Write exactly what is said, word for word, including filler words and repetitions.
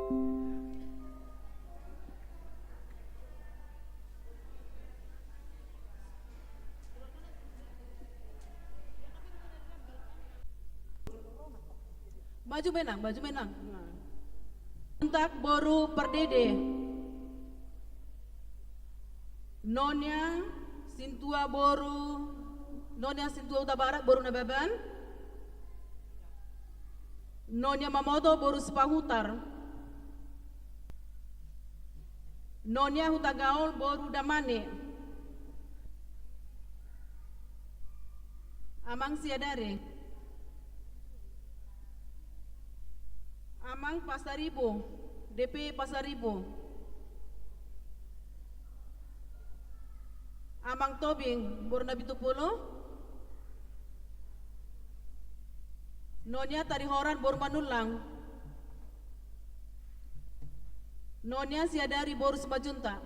Maju ma inang, maju ma inang. Untak boru Pardede. Nonia Sintua boru, Nonia Sintua Hutabarat boru Nababan. Nonia Mamoto boru Sipahutar. Nonia Hutagaol boru Damane. Amang Siadari. Amang Pasaribu, D P Pasaribu. Amang Tobing boru Napitupulu. Nonia Tarihoran boru Manullang. Nonia Siadari boru Simanjuntak.